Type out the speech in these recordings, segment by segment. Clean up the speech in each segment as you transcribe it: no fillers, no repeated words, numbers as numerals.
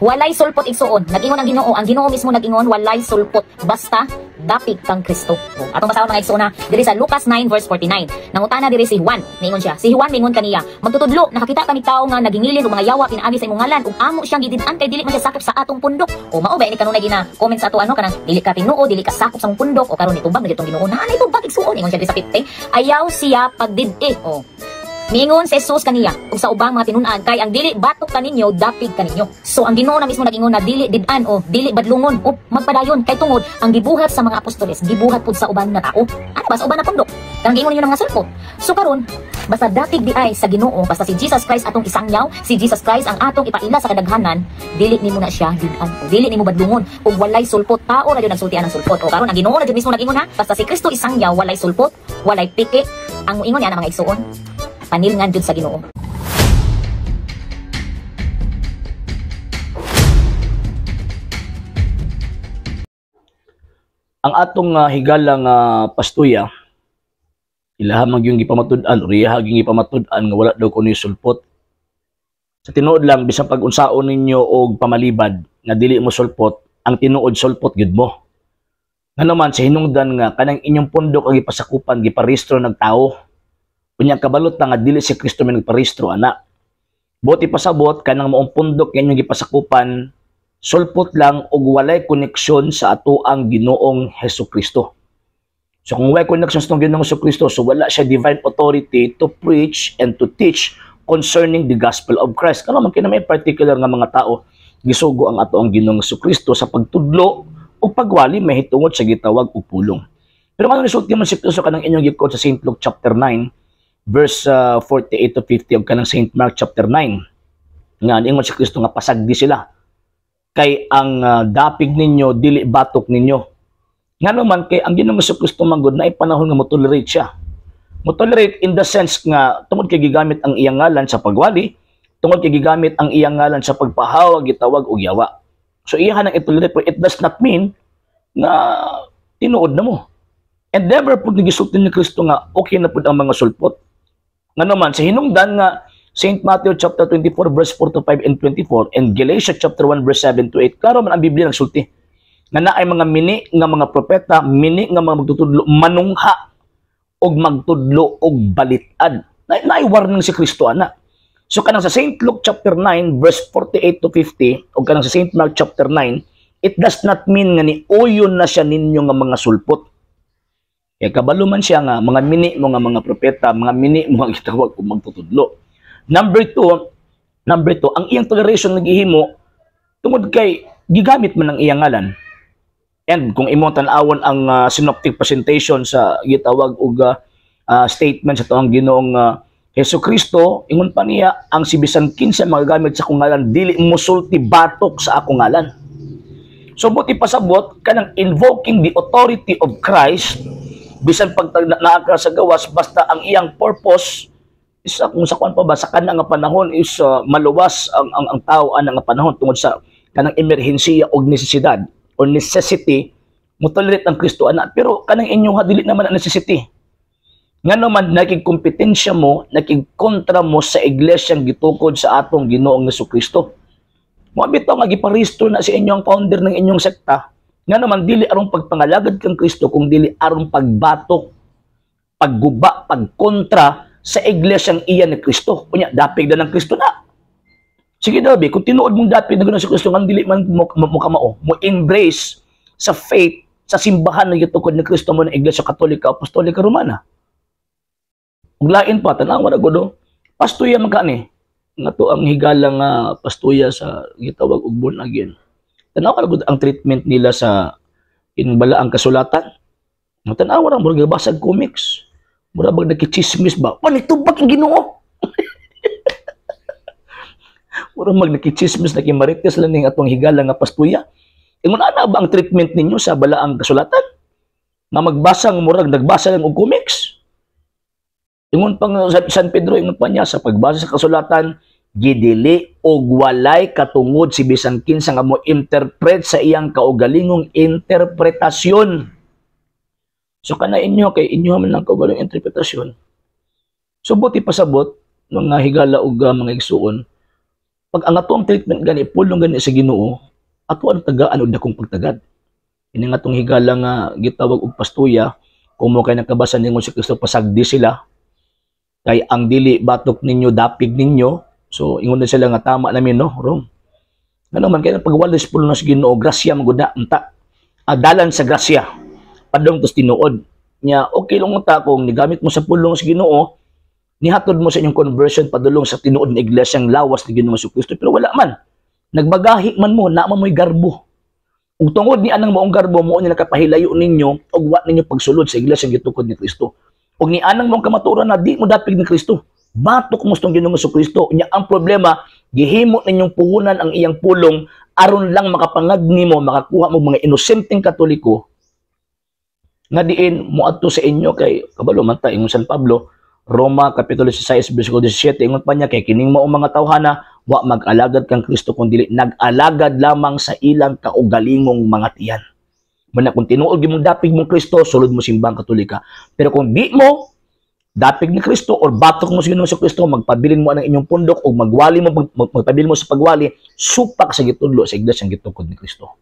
Walay sulpot, igsuon. Nag-ingon ang Ginoo mismo nag-ingon, walay sulpot. Basta dapig kang Kristo. O, atong basahon, mga igsuon, na diri sa Lucas 9 verse 49. Nangutana diri si Juan, niingon siya. Si Juan mingon kaniya, "Magtutudlo, nakakita kami tawo nga nagingilin og mga yawa pinaagi sa imong ngalan ug amo siyang gidid-an kay dili man siya sakop sa atong pundok." O mao ba ini kanunay gina comment sa ato ano kanang dili ka tinuod, dili ka sakop sa among pundok o karon nitubag na gyud tong Ginoo. Naa nay tubag, igsuon, ingon siya diri sa 50. Ayaw siya pagdid-i. O miingon si Jesus kaniya ug sa ubang mga tinun-an, "Kay ang dili batok kaninyo, dapig kaninyo." So ang Ginoo na mismo nag-ingon na dili did-an o dili badlungon o magpadayon kay tungod ang gibuhat sa mga apostoles gibuhat pud sa uban nga tao. Ano ba sa uban na pundok? Kanang giingon ninyo ng mga sulpot. So karon basta dapig di ay sa Ginoo, basta si Jesus Christ atong isangyaw, si Jesus Christ ang atong ipaila sa kadaghanan, dili nimo na siya did-an o dili nimo badlungon ug walay sulpot. Tao ra jud nagsultian ng sulpot. O karon ang Ginoo na jud mismo nag-ingon ha, basta si Kristo isangyaw, walay sulpot, walay piki. Ang moingon niya na mga igsuon, panilngan jud sa Ginoo. Ang atong higala nga pastuya, ilaha man gyud gipamatud-an or iyaha gyud gipamatud-an nga wala daw kunoy sulpot. Sa tinuod lang, bisan pag unsaon ninyo og pamalibad nga dili mo sulpot, ang tinuod sulpot gyud mo. Ngano man sa hinungdan nga kanang inyong pundok ang gipasakupan, giparehistro ng tao. Unya kabalot na nga dili si Kristo may nagparehistro ana. Buot ipasabot kanang maong pundok nga inyong gipasakupan, sulpot lang og walay koneksyon sa atoang Ginoong Hesus Kristo. So kung walay koneksyon sa Ginoong Hesus Kristo, so wala siya divine authority to preach and to teach concerning the gospel of Christ. Kano man kina may particular nga mga tao gisugo ang atoang Ginoong Hesus Kristo sa pagtudlo o pagwali mahitungod sa gitawag og pulong. Pero ano resulti man si Kristo kanang inyong gikot sa St. Luke chapter 9 verse 48 to 50 ug kanang St. Mark chapter 9 nga niingon si Kristo nga pasagdi sila kay ang dapig ninyo dili batok ninyo. Ngano man kay ang Ginoong Hesus Kristo man gud naay panahon nga mo-tolerate siya. Mo-tolerate in the sense nga tungod kay gigamit ang iyang ngalan sa pagwali, tungod kay gigamit ang iyang ngalan sa pagpahawag gitawag og yawa. So iya nang i-tolerate, pero it does not mean na tinuod na mo. And never pud gisulti ni Kristo nga okay na pud ang mga sulpot. Ngano man sa hinungdan nga St. Matthew chapter 24 verse 4 to 5 and 24 and Galatia chapter 1 verse 7 to 8, klaro man ang Biblia nagsulti nga naay mga mini nga mga propeta, mini nga mga magtutudlo, manungha og magtudlo og balitad. Naay warning si Kristo ana. So kanang sa St. Luke chapter 9 verse 48 to 50 og kanang sa St. Mark chapter 9, it does not mean nga niuyon na siya ninyo nga mga sulpot. Kaya kabalo man siya nga mga mini mo nga mga propeta, mga mini mo nga gitawag og magtutudlo. Number two, ang iyang toleration naghihimo tungod kay gigamit man ang iyang ngalan. And kung imong tan-awon ang synoptic presentation sa gitawag og statement sa tuang Ginoong Hesus Kristo, ingon pa niya ang si bisan kinsa magagamit sa akong ngalan dili mosulti batok sa akong ngalan. So buti pasabot kanang invoking the authority of Christ bisan pag naa ka sa gawas, basta ang iyang purpose is kung sa kuan pa ba sa kanang nga panahon is maluwas ang tao ana nga panahon tungod sa kanang emerhensiya og nesesidad or necessity, mo-tolerate ang Kristo ana. Pero kanang inyong ha, dili naman ang necessity. Ngano man nakigkompetensya mo, nakigkontra mo sa iglesyang gitukod sa atong Ginoong Jesucristo. Mo bitaw nga giparehistro na sa inyong founder ng inyong sekta. Ngano man dili aron pagpangalagad kang Kristo kung dili aron pagbatok, pagguba, pagkontra sa iglesyang iya ni Kristo. Unya dapig na ng Kristo na. Sige daw, be, kung tinuod mong dapig na gano'n si Kristo, nga dili man mo kamao, mo embrace sa faith sa simbahan na gitukod ni Kristo mo ng Iglesia Katolika Apostolika Romana. Ug lain pa, tan-awa na gud, pastuya man ka ni. Nga to ang higala nga pastuya sa gitawag og born again. Tan-awa na gud ang treatment nila sa inbalaang kasulatan. Tan-awa ra murag gabasag comics. Mura bag nakichismis ba? Panitubag ang Ginoo. Mura mag nakichismis, nakimarites lang ning atong higala nga pastuya. Ingon ana ba ang treatment ninyo sa balaang kasulatan? Nga magbasa nga murag nagbasa lang og comics. Ingon pa nga San Pedro, ingon pa niya sa pagbasa sa kasulatan, gidili og walay katungod si bisan kinsa nga mo interpret sa iyang kaugalingong interpretasyon. So kana inyo kay inyo man lang kaugalingong interpretasyon. So buti pasabot mga higala og mga igsuon, Pag ang atong treatment gani, pulong gani sa Ginoo, ato ang tagaan og dakong pagtagad. Ini nga atong higala nga gitawag og pastuya, kung mo kay nakabasa ningon si Kristo, pasagdi sila kay ang dili batok ninyo, dapig ninyo. So ingon na sila nga tama namin, no, wrong. Ngano man kay pagwalis pulong sa Ginoo, grasya man gud na unta. Adalan sa grasya padung tos tinuod nya. Okay lang unta kung nigamit mo sa pulong sa Ginoo, nihatod mo sa inyong conversion padulong sa tinuod na iglesyang lawas ni Ginoong Kristo, pero wala man, nagbagahi man mo na man mo'y garbo. Ug tungod ni anang maong garbo mo ni nakapahilayo ninyo og wa ninyo pagsulod sa iglesia gitukod ni Kristo. Ug ni anang mong kamatuoran na di mo dapig ni Kristo. Batok mo sa Ginoong Kristo. Nya ang problema, gihimo ninyong puhunan ang iyang pulong aron lang makapangag nimo, makakuha mo mga inosenteng Katoliko nga diin moadto sa inyo, kay kabalo man ta, ingon San Pablo, Roma kapitulo 6 bersikulo 17, ingon pa niya, kay kining mao mga tawhana wa mag-alagad kang Kristo kun dili nag-alagad lamang sa ilang kaugalingong mga tiyan. Muna kung tinuod gyud mong dapig mong Kristo, sulod mo Simbang Katolika. Pero kung di mo dapig ni Kristo or batok mo sa Ginoong Kristo, magpabilin mo ang inyong pundok o magwali mo, magpabilin mo sa pagwali, supak sa gitudlo sa iglesia gitukod ni Kristo.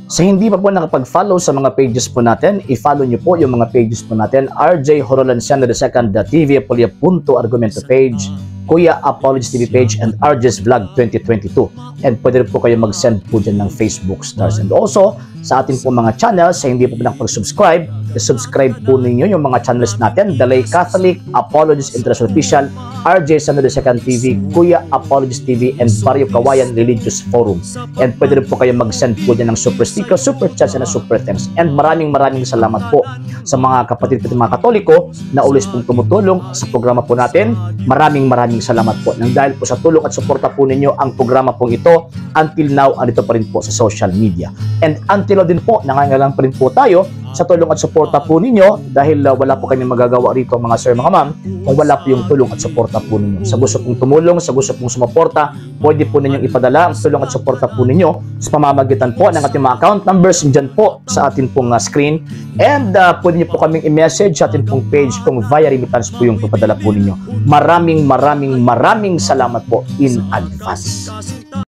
Sa hindi pa po nakapag-follow sa mga pages po natin, i-follow nyo po yung mga pages po natin: RJ Horolanciano II, TV Apolia Punto Argumento page, Kuya Apologies TV page, and RJ's Vlog 2022. And pwede rin po kayo mag-send po dyan ng Facebook stars. And also, sa ating po mga channels, sa hindi po nakapag-subscribe, i-subscribe po ninyo yung mga channels natin: Dalay Catholic, Apologies International Official, RJ Sano II TV, Kuya Apologies TV, and Barrio Kawayan Religious Forum. And pwede rin po kayo mag-send po dyan ng super sticker, super chats, and super thanks. And maraming maraming salamat po sa mga kapatid po mga Katoliko na always pong tumutulong sa programa po natin. Maraming maraming salamat po. Nang dahil po sa tulong at suporta po ninyo, ang programa pong ito until now andito pa rin po sa social media. And until now din po, nangangailangan pa rin po tayo sa tulong at suporta po ninyo dahil wala po kami magagawa rito, mga sir, mga ma'am, kung wala po yung tulong at suporta po ninyo. Sa gusto pong tumulong, sa gusto pong sumuporta, pwede po ninyong ipadala ang tulong at suporta po ninyo sa pamamagitan po ng ating mga account numbers dyan po sa ating pong screen. And pwede niyo po kaming i-message sa ating pong page kung via remittance po yung papadala po ninyo. Maraming maraming maraming salamat po in advance.